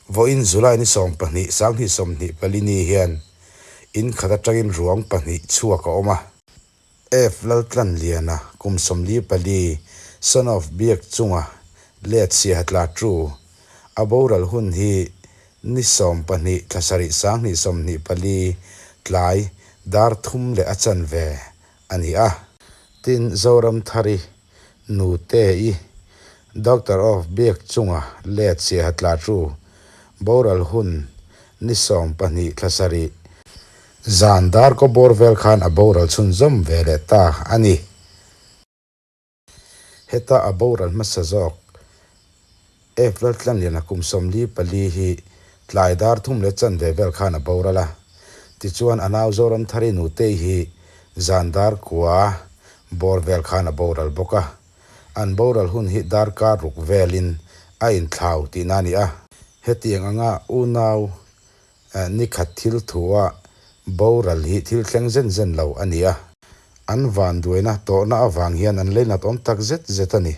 Vawiin July ni 12, 2024 ni hian in khat atangin ruang pahnih chhuak a awm a. F Laltlanliana, kum 44, son of Biakchunga, let Siahatla Tru, a boral hun hi ni 12 thla sarih 2024 tlai dar thum leh a chanve a ni a. Tin, Zoramthari Nute-i, Doctor of Biakchunga, let Siahatla Tru, boral hun ni 12 thla sarih Zan dar kaw bawr vel khan a boral chhunzawm ve leh ta a ni. Heta a boral hmasa zawk F Laltlanliana kum 44 hi tlai dar thum leh chanve vel khan a boral a. Tichuan a nau Zoramthari Nutei hi zan dar kua bawr vel khan a boral bawk a. An boral hun hi darkar ruk velin a inthlau tihna a ni a. Hetiang anga unau Ni khat thil thua boral hi thil thleng zen zen lo a ni a. An vanduaina tawhna avang hian an leinat awm tak zet zet a ni.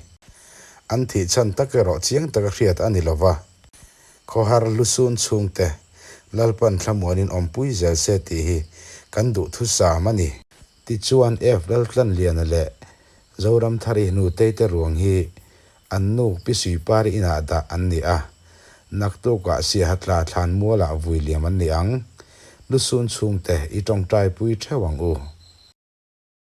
An thih chhan tak erawh chiang taka hriat a ni lo va. Khawhar lusun chhungte Lalpan thlamuanin awmpui zel se tih hi kan duhthusam a ni. Tichuan F Laltlanliana leh Zoramthari Nutei te ruang hi An nu Pi Suipari inah dah an ni a, naktukah Siahatla thlan mualah vui liam an ni ang. Lusun chhungte i tawngtaipui theuh ang u.